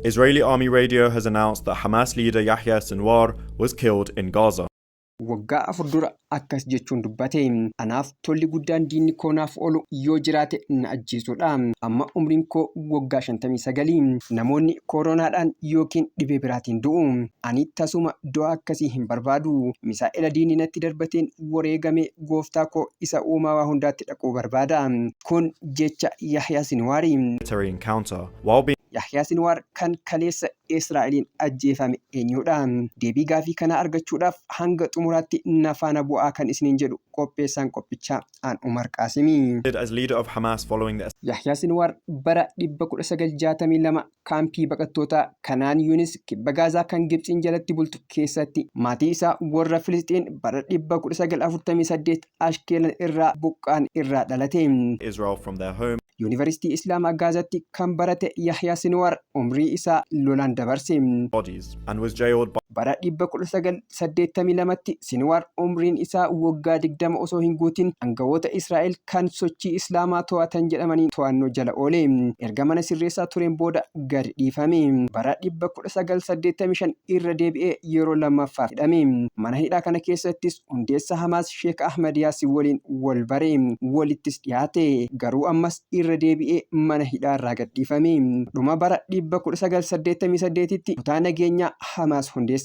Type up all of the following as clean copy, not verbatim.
Israeli Army Radio has announced that Hamas leader Yahya Sinwar was killed in Gaza. Waggaa 4 dura akkas jechuun dubbate. Anaaf tolli guddaan diinni koo naaf oolu yoo jiraate na ajjeesuudha. Amma umriin koo waggaa 59. Namoonni kooronaadhaan yookiin dhibee biraatiin du'u. Ani tasuma du'a akkasii hin barbaadu. Misaa'ela diinni natti darbateen wareegamee gooftaa koo isa uumaa waa hundaatti dhaquu barbaada. Kun jecha Yahyaa Sinwaari. Military encounter while being Yahyaa Sinwaar kan kaleessa Israa'eliin ajjeefame eenyudha? Deebii gaafii kanaa argachuudhaaf hanga xumuraatti na faana bu'aa kan isiniin jedhu qopheessaan qophichaa an Umar Qaasimii. As leader of Hamas following the Yahyaa Sinwaar bara 1962 kaampii baqattootaa Kanaan Yuunis kibba Gaazaa kan Gibxiin jalatti bultu keessatti maatii isaa warra Filisxiin bara 1948 Ashkeelan irraa buqqa'an irraa dhalate. Israel from their home. Yuunivarsiitii Islaamaa Gaazaatti kan barate Yahyaa Sinwaar umrii isaa lolaan dabarse. Bodies and was jailed by Bara 1982tti Sinwaar umriin isaa waggaa 20 osoo hin guutin aangawoota Israa'el kan sochii Islaamaa to'atan jedhamaniin to'annoo jala oole. Erga mana sirreessaa tureen booda gadi dhiifame. Bara 1985 irra deebi'ee yeroo lammaffaaf hidhame. Mana hidhaa kana keessattis hundeessa Hamaas Sheek Ahmad Yaasin waliin wal bare. Walittis dhiyaate. Garuu ammas irra deebi'ee mana hidhaa irraa gadhiifame. Dhuma bara 1988tti kutaa nageenyaa Hamaas hundeesse.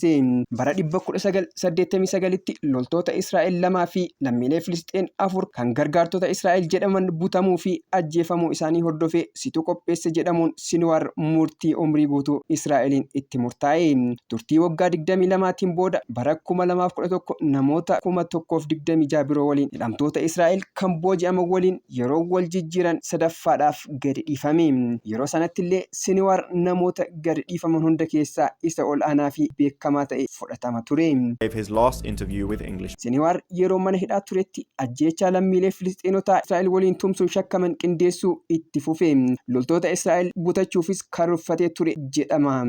Bara 1989tti loltoota Israa'el lamaa fi lammiilee Filisxeen afur kan gargaartota Israa'el jedhaman butamuu fi ajjeefamuu isaanii hordofee situ qopheesse jedhamuun Sinwaar murtii umrii guutuu Israa'eliin itti murtaa'e. Turtii waggaa 22tiin booda bara 2011 namoota 1026 biroo waliin hidhamtoota Israa'el kan booji'aman waliin yeroo wal jijjiiran sadaffaadhaaf gadi dhiifame. Yeroo sanatti illee Sinwaar namoota gadi dhiifaman hunda keessaa isa ol aanaa fi beekamaa ta'e fudhatama ture. Gave his last interview with English Sinwaar yeroo mana hidhaa turetti ajjeechaa lammiilee Filisxeenotaa Israa'el waliin tumsuun shakkaman qindeessuu itti fufe. Loltoota Israa'el butachuufis karoorfatee ture jedhama.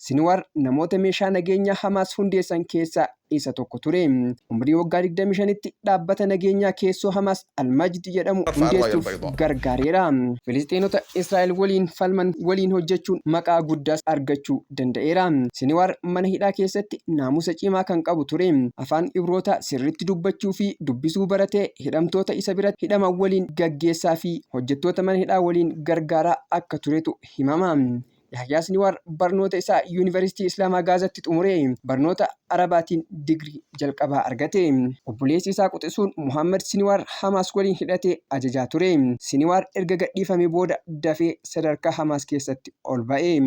Sinwaar namoota meeshaa nageenyaa Hamaas hundeessan keessaa isa tokko ture. Umrii waggaa 25tti dhaabbata nageenyaa keessoo Hamaas Almajd jedhamu hundeessuuf gargaareera. Filisxeenota Israa'el waliin falman waliin hojjechuun maqaa guddaas argachuu danda'eera. Sinwaar mana hidhaa keessatti naamusa cimaa kan qabu ture. Afaan Ibrootaa sirriitti dubbachuu fi dubbisuu baratee hidhamtoota isa biratti hidhaman waliin gaggeessaa fi hojjettoota mana hidhaa waliin gargaaraa akka turetu himama. Yahyaa Sinwaar barnoota isaa Yuunivarsiitii Islaamaa Gaazatti xumuree barnoota Arabaatiin digirii jalqabaa argate. Obboleessi isaa quxisuun Muhammad Sinwaar Hamaas waliin hidhatee ajajaa ture. Sinwaar erga gadhiifamee booda dafee sadarkaa Hamaas keessatti ol ba'e.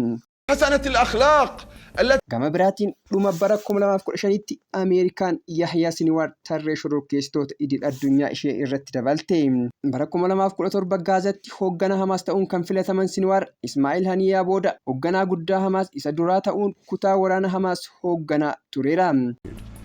حسنة الأخلاق التي Gama biraatiin dhuma bara 2015tti Ameerikaan Yahyaa Sinwaar tarree shororkeessitoota idil addunyaa ishee irratti dabalte. Bara 2017 Gaazatti hoogganaa Hamaas ta'uun kan filataman Sinwaar Ismaa'il Haniyaa booda hoogganaa guddaa Hamaas isa duraa ta'uun kutaa waraana Hamaas hoogganaa tureera.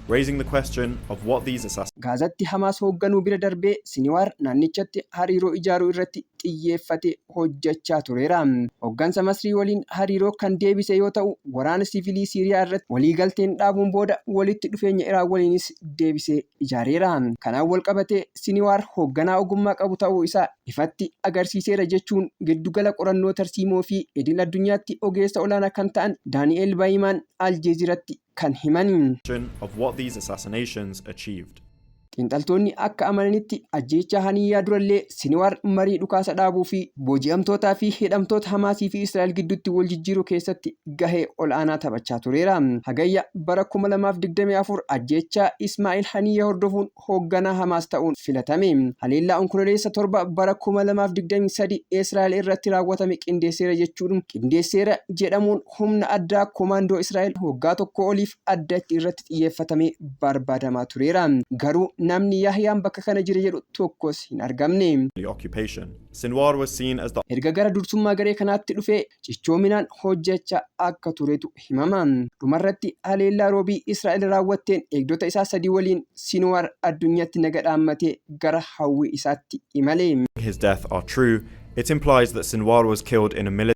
Raising the question of what these assassinations Gaazatti Hamaas hoogganuu bira darbee Siniwaar naannichatti hariiroo ijaaruu irratti xiyyeeffatee hojjechaa tureera. Hooggansa Masrii waliin hariiroo kan deebise yoo ta'u, waraana siivilii Siiriyaa irratti waliigalteen dhaabuun booda walitti dhufeenya Iraan waliinis deebisee ijaareera. Kanaan wal qabatee Siniwaar hoogganaa ogummaa qabu ta'uu isaa ifatti agarsiiseera jechuun giddugala qorannoo tarsiimoo fi idil addunyaatti ogeessa olaanaa kan ta'an Daani'eel Baayimaan Aljeeziratti kan himan. Of what these assassinations achieved. Xiinxaltoonni akka amananitti ajjeechaa Haniyyaa durallee Siniwaar marii dhukaasa dhaabuu fi booji'amtootaa fi hidhamtoota Hamaasii fi Israa'el gidduutti wal jijjiiruu keessatti gahee ol'aanaa taphachaa tureera. Hagayya bara 2024 ajjeechaa Ismaa'il Haniyyaa hordofuun hoogganaa Hamaas ta'uun filatame. Haleellaa Onkololeessa 7 bara 2023 Israa'el irratti raawwatame qindeesseera jechuun qindeesseera jedhamuun humna addaa komaandoo Israa'el waggaa tokko oliif addatti irratti xiyyeeffatamee barbaadamaa tureera. Garuu namni Yahyaan bakka kana jira jedhu tokkos hin argamne. The occupation. Sinwar was seen as the Erga gara dursummaa garee kanaatti dhufee cichoominaan hojjechaa akka turetu himama. Dhumarratti haleellaa roobii Israa'el raawwatteen eegdota isaa sadii waliin Sinwaar addunyaatti naga dhaammatee gara hawwii isaatti imale. His death are true, it implies that Sinwar was killed in a military